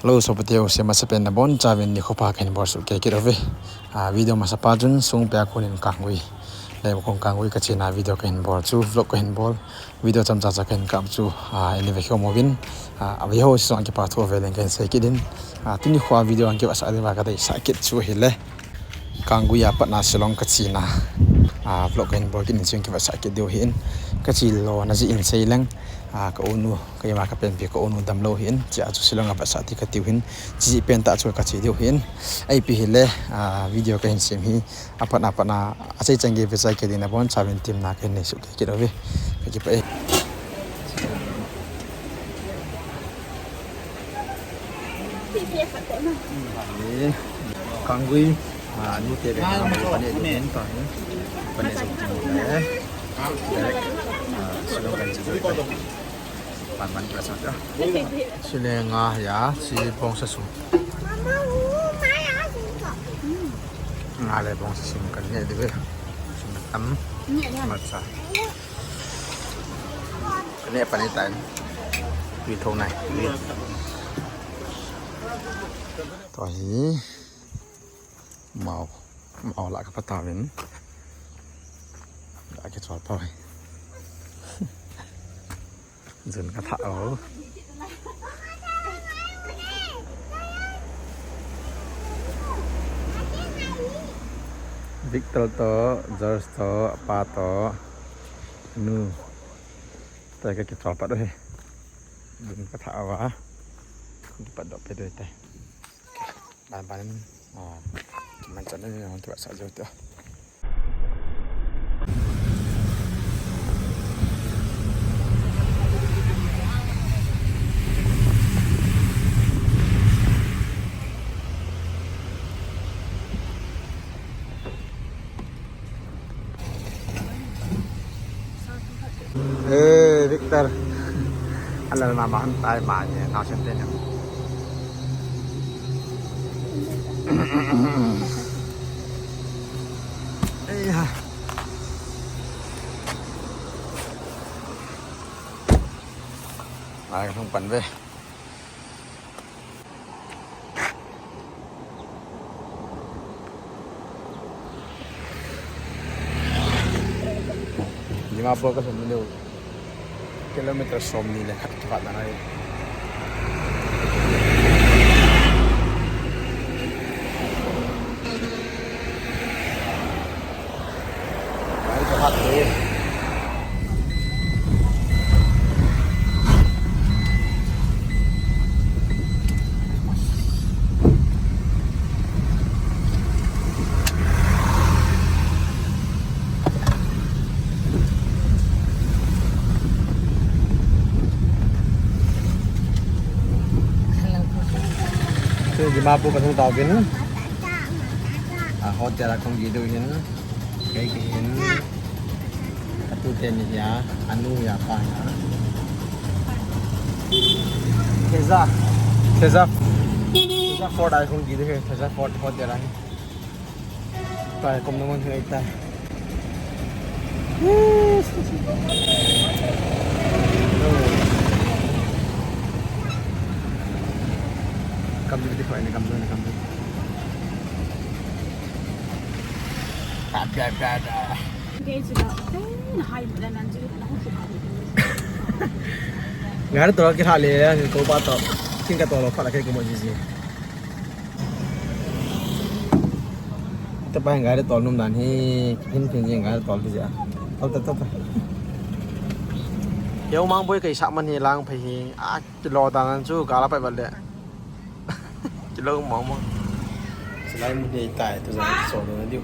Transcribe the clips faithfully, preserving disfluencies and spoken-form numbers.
Hello, sopite ho, sema sepen nabonchauvin nikho pha kahin bol soh kit uve. Ah, video masapa chun Songpea khonin Kanggui, Leimakhong Kanggui kachena video kahin bol chu, vlog kahin bol. Video chomcha cha kahin kap chu, ah, ina vekhe uvin. Ah, avei ho song kipa thu avelin kahin sei kit in. Ah, tuni khoa video a kivetsah diuva kadeisah kit chu ahile, Kanggui a patna Shillong kachena, ah, vlog kahin bol kit in, chun kivetsah kit diu ahin. Kache lona jeh in sei leng, ah, ka unu, keima kapenpi ka unu damlou ahin, chea chu Shillong a vetsah ti katiu ahin, chujeh pen tah chu kache diu ahin. Ipi hile, ah, video kahin sem hi apatna patna, achai chan gei vechai kit ding nabonchauvin temna kahin nei soh kit uve. Kakipah e. Kanggui, ah, nute ve, ah, pane ding ta, pane ding ta. Ah, Shillong kan chi. Pan pan ka sa ta. Chule nga ya, chi bongsa sum. Nga le bongsa sum kan ne diu ve. Sum tam. Matcha. Kane pani tain. Tui thou nai. Tua hi. Mao. Mao la ka patauvin. La kichol poi. Jun ka tha o. Victor to, George to, apa to. Nu. Tai ka kichol pat uve. Dun ka tha uva. Kipat doh peh uve tai. Ban ban. Ah. Kiman chan ni hung kivetsah jou te. Eh, Victor. Ala na ma han tai ma ni, na sen te ni. Eh, ha. Ai, hung pan ve. Dimapur ka sum ni kilometer som ni le khat kivat na nai. Gari ka hat e. Tun Dimapur ka lhung tauvin. A hotel a kahung geh diu ahin. Kei kahin. Ka tute ni hi a, anu hi a, apa hi a. Theza. Theza. Theza Fort a kahung geh diu ahi. Theza Fort hotel a hi. Tua hi kumna mun hi tai. Kam di, di ko ini kam di, kam di. Gari tol a kilhah le, ko pa to. Thingkatol a phat a kei ko mo jiji. Te pa gari tol nom dan hi, phin phin jing gari tol jiji a. Tol, tol, tol, tol. Yo mang boi kai sa man hi lang phai hi. A, kilo dan chu gala pai bal le. Kilo mong mong. Chulai mun hi tai, tu jong kichol na diu.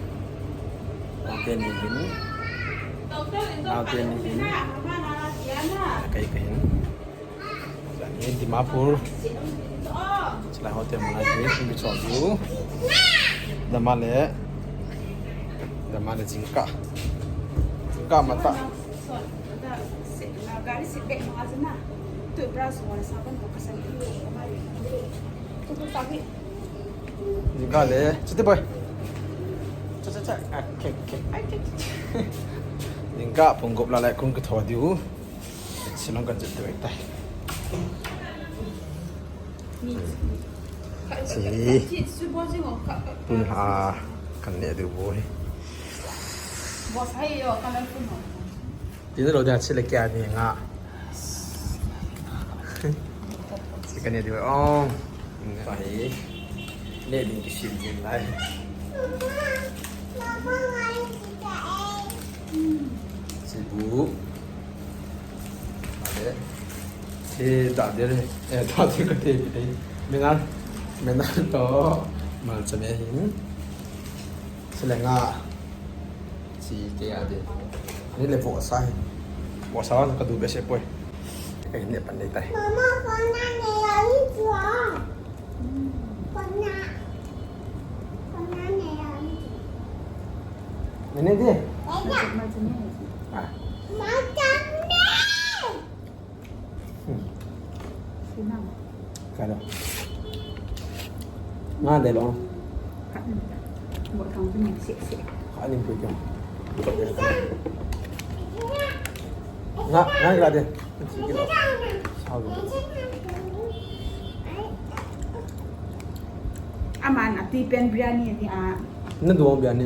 Naote ni hin. Naote ni hin. Kei kahin. Jani Dimapur. Chulai hotel mun a hi, hung kichol diu. Dama le. Dama le jingkah. Jingkah matah. Gari seat belt nung a jana. Toothbrush wala sabon ko kasan. Jingkah le, chuti boy. Cha, cha, cha. Ah, kek, kek. Ai, kek. Jingkah pung gup la le kung kitho diu. Shillong kan jet te tai. Chi. Tun ha kan ne du bo hi. Tinu lo dia chi le kia ni nga. Chi kan ne du. Oh. Sa hi. Ne ding kisim ding lai. Sibu. Ale. Te da de le. Eh, da de ka te te. Menal. Menal to. Malcha me hin. Selenga. Si te a de. Ni le vosa hin. Vosa ka du be se poi. Ka hin ne pan dei tai. Mama, kona ne ya ni chua. Kona. Kona ne ya ni chua. Mene de? Mama, kona ne. Ah. Mama, kona ne. Hmm. Kalo. Nga de lo. Khat ni. Bo thang ni se se. Khat ni pui kya. Nga, nga ga de. Sao lo. Aman ati pen biryani ni a. Na do biryani.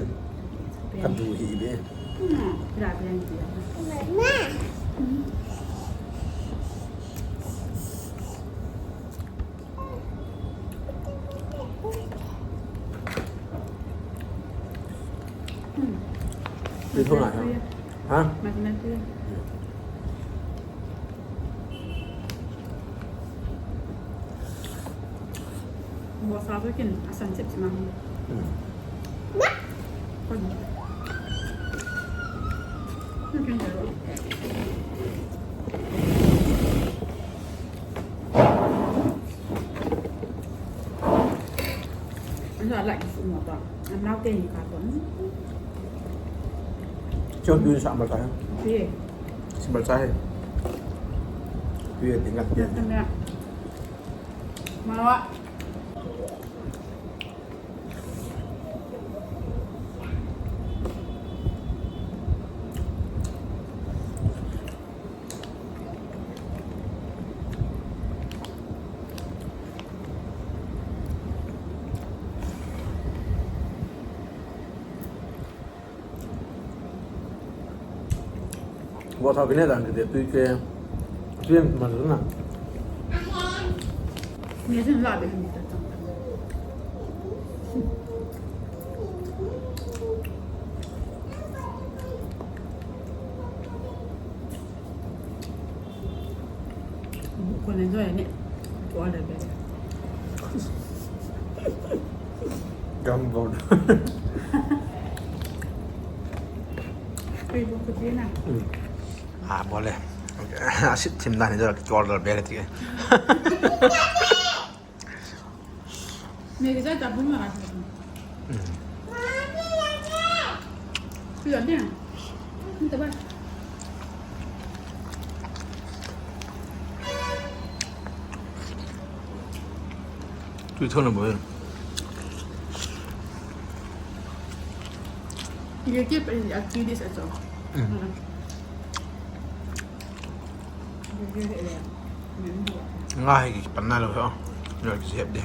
Ka du hi be. Hmm, biryani biryani. Hmm. Ni thong a. Ha? Mati mati. Bo sa ko kin asan chep chep ma. Hmm. Ko ni. Ko kin da ro. Ano, I like this one more. I'm not getting that one. Cho tu sa mal ka. Ye. Sa mal sa hai. Tu ye tinggal. Mawa. Bo thao kine dan de tui ke. Tui ma na. Ni sin la de ni ta. Ko ne jo ne. Ko da be. Gambol. Ai, bo ko na. Ah, bole. Asit thim dan ni jo ki order be ti. Ni ki ja ta bu ma. Ti ja ni. Ni ta ba. Tui thon na bo. Ye ke pe ya ki dis a cho. Nga hi kipan na lou ho. Lou kisep de.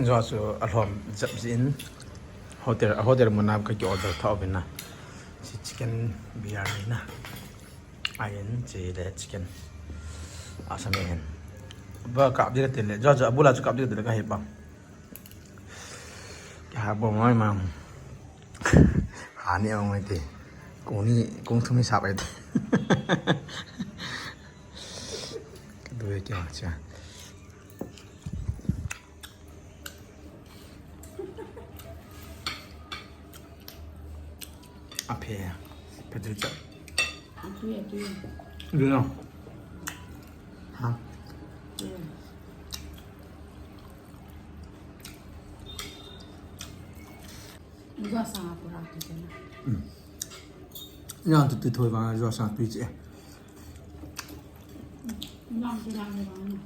Jua chu alhom jep jin. Hotel, hotel mun a ka ki order tha uvin na. Si chicken biryani na. Ahin, chule chicken. Asam ahin. Ba kap ding kati le. Jua jua, abul a chu kap ding kati le kahi pa. Kaha bom mai ma. Hani ong mai te. Kong ni, kong thum ni sap ai te. Ka du e kya cha. Aphe. Phe tu cha. Aphe, aphe. Du na. Ha. Jua sa pura tu na. Yang tu tu thoi ba jua sa tu che. Yang tu yang tu.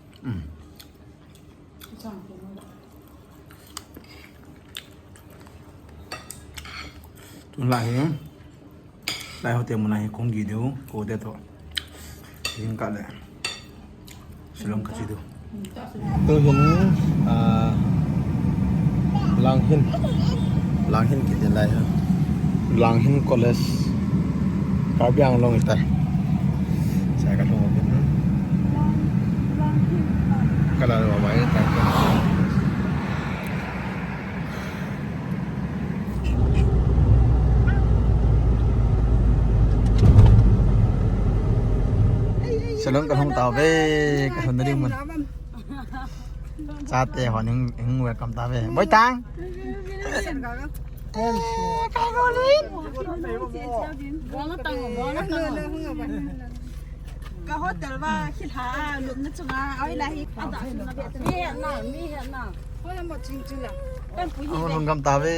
Tun lai hi. Lai hotel muna hi kong gi diu, ko te to. Yin ka le. Shillong ka chi diu. Tu hin, ah, Langhin. Langhin kiti lai ha. Langhin College. Karbi Anglong itai. Sa ka lhung a. Ka la lo mai tai. Shillong ka lhung tauve, ka lhun na ding mun. Chate hon hung, hung welcome tauve. Boi tang. Eh, kai go lin. Ka hotel va khi lha lupna chunga, oi la hi ada. Mi he na, mi he na. Hoi mo ching ching la. Kan pu hi. Hung welcome tauve.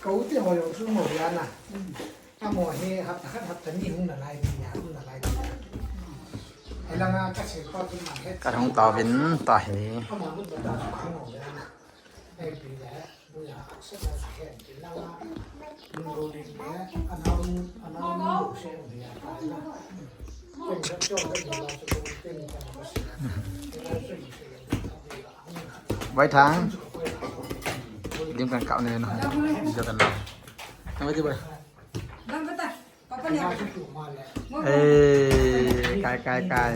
Ka u te ho jong chu mo ya na. Amo hi hapta khat hapta ni hung na lai ni ya, hung na lai ni ya. Helanga ka se pa tu na he. Ka hung tauvin ta he. Amo hung ta ta hung mo ya na. Ai pi le, bu ya, se na he, pi la la. Lu ro ni le, ana un, ana un lu se ya ta na. Ken ka cho le la chu ken ka se. Vai thang. Lim kan kap ne no. Video kan la. Nang ti ba. Eh, kai, kai, kai.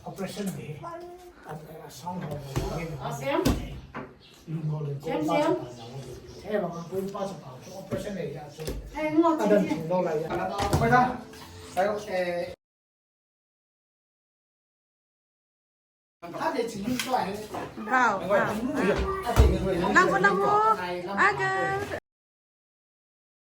Operation ni. Sound. Sem, sem. Wow, wow. Nang ko, nang ko. Aga.